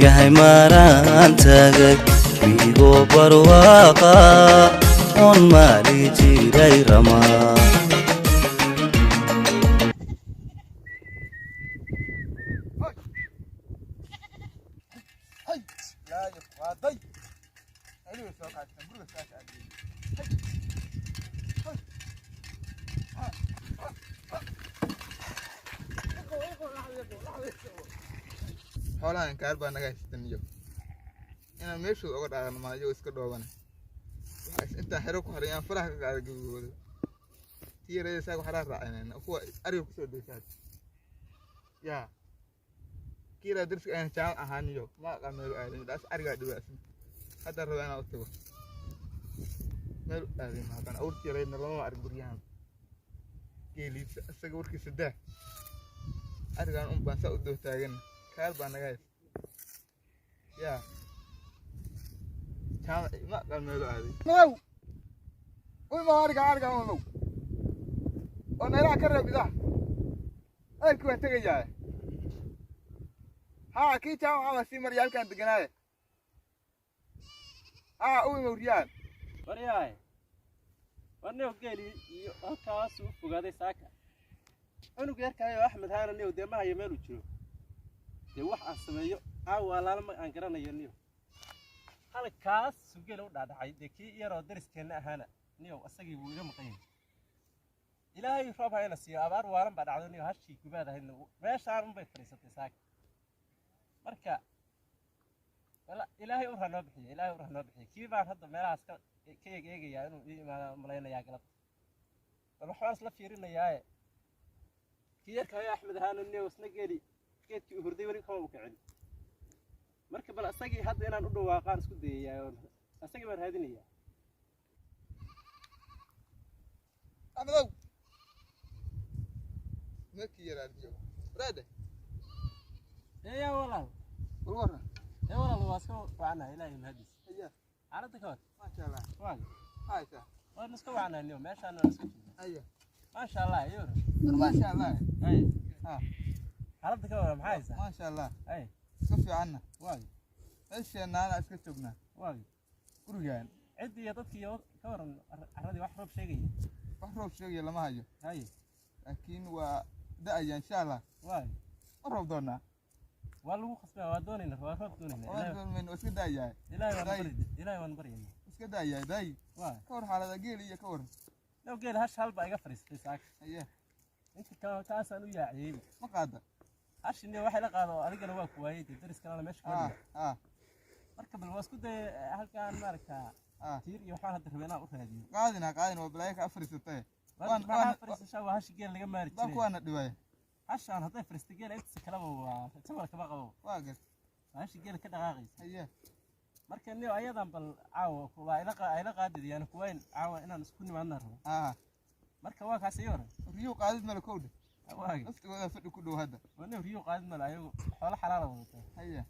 Yahay maaraan tagay migoo barwaaqa oon maali jiray ramaa. Hay, laayo qaaday. Ayuu soo qaatay guriga saaka aadiyay. Xoolahan kaar baa naga haysatan iyo inaan meeshooda uga dhaaqano maa iyagoo iska dhoobana. Waxaas intaan xero ku haray aan faraha ka qaada gebigooda. Tii yarayda saaga waxaa raacinayna kuwa ariga kusoo daysaad. Yaa kii yaraa dariska ayaan jaamal ahaan iyo ma aqaan meel u aadan dhaas arigaa dhibaatsan. Hadda rabaa inaan u tago. Meel u aaday ma aqaan, awrtii yaraydna lama arag guryahan. Geeliisa isaga warkiisa daa. Arigaan un baan saa u daba taagan. Kaar baa naga haysta. Yaa jaamac ma aqaan meel u aaday. Madow! Uy ma ariga ariga madow. Oo meelaha ka reeb idaha. Ceelkii waan tegayaa. Haa, kii jaamaca baan sii maraya halkaan deganaaye. Haa, u imow riyaan. Waryahay, war new geeli iyo halkaasuu u fogaaday saaka. Cunug yarkaayo Axmed haana new dee ma hayo meeluu jiro. Dee wax aan sameeyo caawa alaala ma aan garanayo niyo. Halkaasuu geela u dhaadhacay, dee kii yaroo dariskeenna ahaana niyow asagii wuu iga maqan yahay. Ilaahay roob ha ina siiyo, abaar waalan baa dhacdo niyo, hashii gubaad ahaydna meeshaan unbay fadhiisatay saaka. Marka ilaahay ur ha noo bixiyo, ilaahay ur ha noo bixiyo. Kii baan hadda meelahaas ka ka eeg eegayaa inuu ii imaado malaynayaa galabta. Bal waxbaan isla fiirinayaaye. Kii yarkaayo Axmed ahaana niyow isna geeli geedkii uu hurday weli kama u kicin. Marka bal asagii hadda inaan u dhawaaqaan isku dayayaa oon asagii baan raadinayaa. Axmedow. Markii yaraa riyo. Waraade, Ee yaa walaal, war waran. Ee walaal, waa iska wacnahay, ilaahay mahadiis. Haya, Xaaladda ka war. Maasha Allah. Waag Haysa. waan iska wacnahay niyow, meeshaan waan iska joognaa. Haya. Maasha Allah, iyo war. War maasha Allah. Ay, Ha, xaaladda ka war, maxaa haysaa? Maasha Allah. Ay, Iska fiicanna. Waag Meesheennaana iska joognaa. Waag Gurigaan. Ciddii iyo dadkii iyo ka waran carradii, wax roob sheegaya? Wax roob sheegaya lama hayo. Hay, Laakiin waa da'aya insha Allah. Waag Ma roob doonaa. Waa lagu khasbaa, waa doonaynaa, waa roob doonaynaa. Waan Ilaahay doonmayna, waa iska da'ayaa. Ilaahay waan Day. bari, ilaahay waan baryaynaa. Iska da'ayaa day. Waag Ka war xaalada geel iyo ka waran. Low geel hash hal baa iga fadhiistay saaka. Haya, inta kale kaasaan u yaaciyeyba. Ma qaada. Hashini waxay la qaado adigana waa ku waayey, dee daris kalena meesha kuma Ha, dhiga. ha, Marka bal waa isku daya halkaan maaragtaa ha. tiir iyo waxaan hadda rabay inaan u raadiyo. Qaadina qaadina, waa balaayo ka afariisatay. Maxaa fadhiisashaa? Waa hashi geel laga maari Dalku jiray. waana dhibaya. Hashaan hadday fadhiisto geela intiisa kaleba waa jabal kama qabo. Waa gar. Waa hashi geela ka dhaqaaqaysa. Haya, Marka niyo ayadan bal caawa waa ila ila qaadidiyaan kuwayn caawa inaan isku nimaadna rabo. Ha. Marka waa kaas iyo hore. Riyuu qaadid male kowdha. Waagi Laftigooda fadhi ku dhow hadda. Waa niyo riyo qaadid male, ayagu xoolo xalaala wadataa. Haya,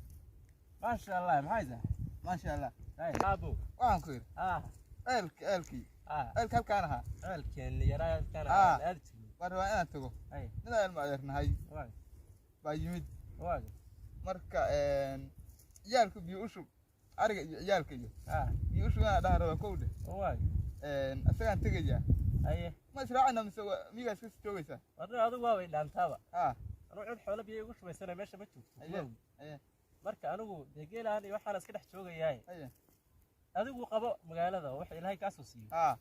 Maasha Allah, maxaa haysaa? Maasha Allah. Hay aabo. Waxaan ku yidhi. Ah. Ceelki ceelkii. Ah. Ceelka halkaan ahaa. Ceelkeenni yaraa halkaan Ah. aan aadi jirnay. Waan rabaa inaan tago. Hay, Midaa ilma adeernahay waagi baa yimid. Waagi Marka ciyaalka biyo u shub. Ariga iyo ciyaalka iyo. Ah. Biyo u shub inaan dhaha rabaa kowdha. Waagi Isagaan tegayaa. Haye. Ma israacina mise miyigaa iska sii joogaysaa? Warna adigu waa way dhaantaaba. Ha, Anugu cid xoolo biyo igu shubaysana meesha ma joogto. Haye, kuma ogi. Haye, Marka anigu dee geelahan iyo waxaan iska dhex joogayaaye. Haye. Adigu qabo magaalada wax ilaahay kaa soo siiyo. Ha,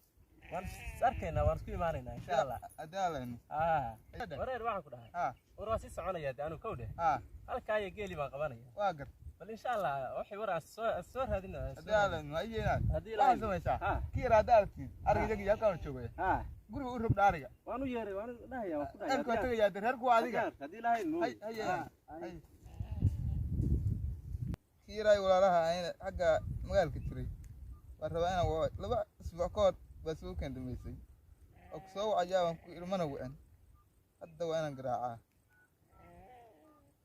Waan is arkaynaa, waan isku imaanaynaa insha Allah. Haddii alla Ah. Haye. Wareer, waxaan ku dhahay. Ha, War waa sii soconayaa dee anigu kow dheh. Ha, Halkaa iyo geeli baan qabanaya. waa gar. Bal insha Allah waxay war aan soo raadinaa. Haddii alla ma iyeynaa. Haddii Waxaad ilaahay samaysaa. Ha. Kii yaraa haddaa aragtid. Ariga iyaga iyo halkaan joogaya. Ha. Guriga u robdha ariga. Waan u yeeray, waan u dhahayaa, waan ku dhahayaa. Ceelka waa tegayaa dee reerku waa adiga. Haddii ilaahay mooyo. Hay, haye, hay. Kii yaraa walaalaha ayna xagga magaalka jiray. Waan rabaa inaan waco. 2 isbuuc ka hor baa soo keen dambeysay. Oo ku soo wacayaa waan ku ilmana wicin. Hadda waa inaan garaacaa.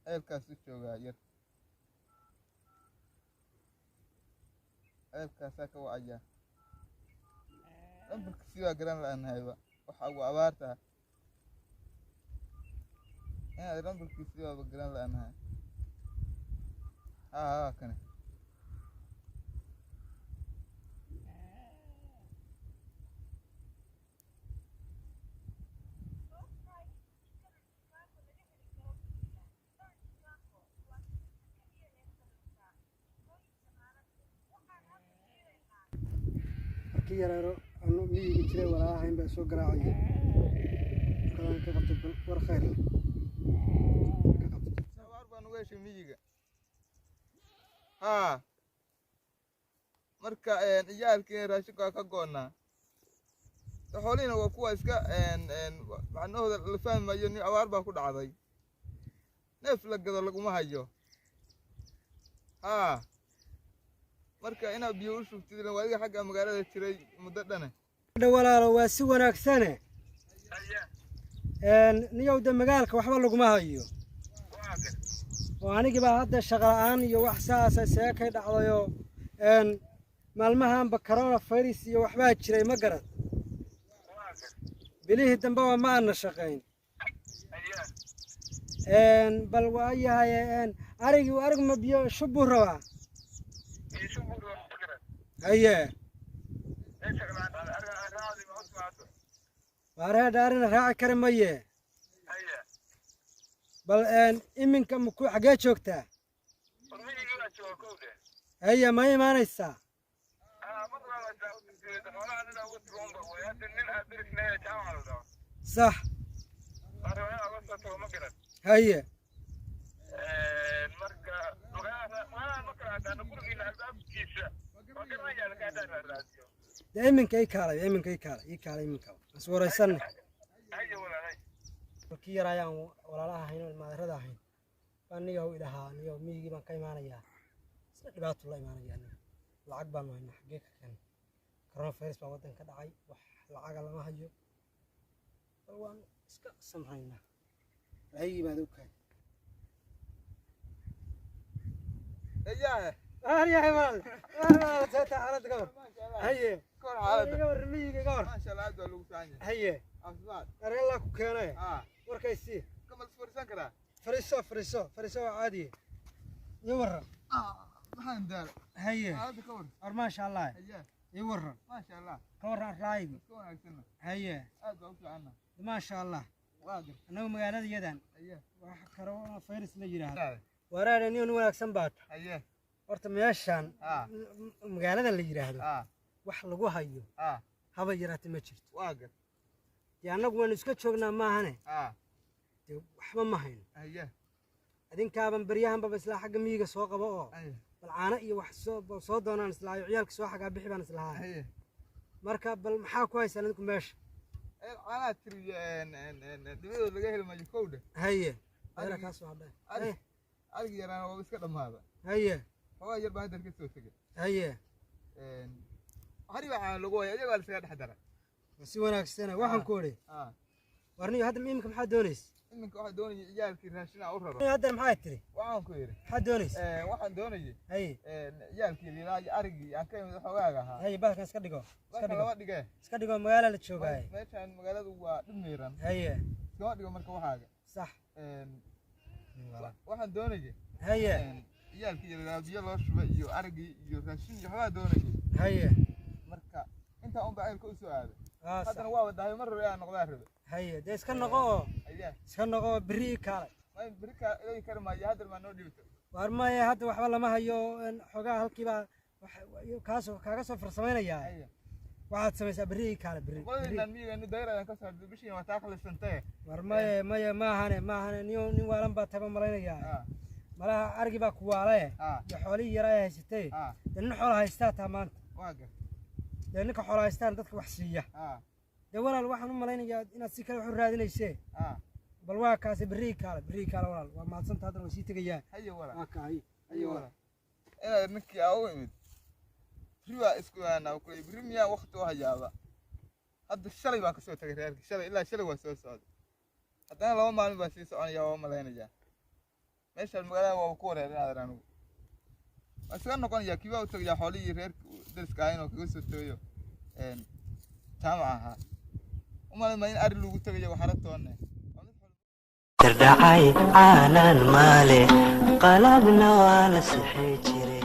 Ceelkaas u joogaa yar. Ceelkaasaa ka wacayaa. Lambarkiisii waa garan la'aanahayba. Waxa ugu abaarta. Inaad lambarkiisii waaba garan la'aanahay. Haa, kane. Markii yareero anu miyiga jiray, walaalahayn baa soo garaacaya. Markaan ka qabtay, bal war khayr leh ka qabtay. Abaar baan uga heshay miyiga. Haa, marka ciyaalkiina raashinka waa ka goonnaa, xoolihiina waa kuwa iska macnahooda la fahmi maayo. Nin abaar baa ku dhacday, neef la gado laguma hayo. Haa, marka inaad biyo u shubtid, waa adiga xagga magaalada jiray muddo dhane. Walaalo, waa si wanaagsane. Niyow de magaalka waxba laguma hayo oo anigibaa hadda shaqa la'aan iyo wax saasa seekay dhacdayoo maalmahanba corona virus iyo waxbaa jiray, ma garad? Bilihii dambeba ma aana shaqayn. Bal waayahay, arigii, arigu ma biyo shub buu rabaa? Haye, waareedha, arina raaci kari maye. Bal iminka maku xaggee joogtaa? Haye, ma imaanaysaa? Sax. Haye, de iminka ii kaalay, iminka ii kaalay, ii kaalay iminka, is waraysanne. Kii yar ayaan walaalaha ahayn oo ilmaadarada ahayn baa niyahow idhahaa, niyahow miyigii baan ka imaanayaa, isna dhibaato la imaanaya. Aniga lacag baanu haynaa, xaggee ka keenay? Coronavirus baa waddanka ka dhacay, wax lacaga lama hayo. Bal waan iska samraynaa, ha yimaado u kaadi. Eyahe. Yahay walaal, walaal, seeta xaaladda ka war? Haye. Kor xaaladda. Iga war miyiga, iga war. Maasha Allah, aad baa lagu fiican yahay. Haye. Caafimaad. Argallaa ku keenay. Haa. Warkaysii. Kama is fariisan karaa? Fariiso, fariiso, fariiso, waa caadiye. Ii warran. Maxaan daala. Haye. Xaaladda ka war? War maasha Allah. Haye. Ii warran. Maasha Allah. Ka warran arlaayigi? Iska wanaagsanna. Haye. Aad baa u fiicanna. Maasha Allah. Waa gar. Annagu magaalada yadan Haye. wax corona virus la yidhaahdo waraadha. Nin wanaagsan baata. Haye. Horta meeshaan Haa. magaalada la yidhaahdo Haa. wax lagu hayo Haa. haba yaraate ma jirto. Waa gar. Dee annagu waanu iska joognaa maahane. Haa. Dee waxba ma hayno. Haye. Adinkaaban baryahanbaba islaa xagga miyiga soo qabo oo Haye. bal caano iyo wax soo soo doonaan islaayo, ciyaalka soo xagaa bixi baan islahaa. Haye. Marka bal maxaa ku haysaan idinku meesha? Caanaha tiri dhibadood laga heli maayo kowdha. Haye, adeera, kaa soo hadhay. Arigi yaraana waaba iska dhammaada. Haye. Xogaa yar baan hadda ka soo tegay. Haye. Hari baa caana lagu haya, iyagaa la isaga dhex dara. Waa si wanaagsana. Waxaan ku odhi, Haa. warniyo, hadda iminka maxaa doonaysa? Iminka waxaa doonaya ciyaalkii raashin aan u raro. Haddana maxaa tiri? Waxaan ku yidhi, maxaa doonaysa? Waxaan doonayay Haye. ciyaalkii liilaa iyo arigii aan ka imid xogaaga ahaa. Haye, bahalkan iska dhigo, iska marka dhigo. Lama dhigee. Iska dhigo, magaala la joogaaye. Meeshaan magaaladu waa dhib miiran. Haye. Iskama dhigo marka waxaaga. Sax. Waxaan doonayay Haye. ciyaalkii yaraa biyo loo shubay iyo arigii iyo raashin iyo waxbaa doonayay. Haye. Marka intaa unba ceelka u soo aaday. Aa, sax. Haddana waaba dahay, mar rabe aan noqdaa rabe. Haye, dee iska noqo oo Ayaa. iska noqo oo berri ii kaalay. Ma beri kaa ilay kari maayo, haddana maa noo dhibto. Waar maya, hadda waxba lama hayo. Xogaa halkiibaa kaasoo kaaga soo farsamaynayaa. Haye. Waxaad samaysaa, berri ii kaalay, berri, berri. Qoladiinaan miyigeenu dayradan ka soo bishiin waa taa khalisantee. War maya, maya, maahane, maahane. Nin waalan baa taba malaynayaa. Haa. Malaha arigi baa ku waalaye Haa. iyo xoolihii yaraa ay haysatay. Haa. Dee nin xoola haystaa taa maanta. Waa gar. Dee ninka xoola haystaan dadka wax siiya. Haa. Dee walaal, waxaan u malaynayaa inaad si kale wax u raadinaysee. Haa. Bal waa kaasi, berri ii kaale, berri ii kaale. Walaal, waa mahadsanta, haddana waa sii tegayaa. Haye walaal. Waa kahay. Haye walaal, inaad ninkii aa u imid beri baa isku imaanaa kuley. Beri miyaa wakti u hayaaba? Hadda shalay baan kasoo tagay reerkii, shalay ilaa shalay waa soo socday, haddana 2 maalin baan sii soconaya. Waa malaynayaa meeshaan magaalada waaba ku wareer inaadan anigu waa isaga noqonayaa. Kii baa u tagayaa xoolihii reerka dariska ahayn oo kaga soo tagayo jaamac ahaa. U malayn maa in ari lagu tagayo waxara toonne. Waa mid Dardhacay caanan maale, qalabna waa la sixi jiray.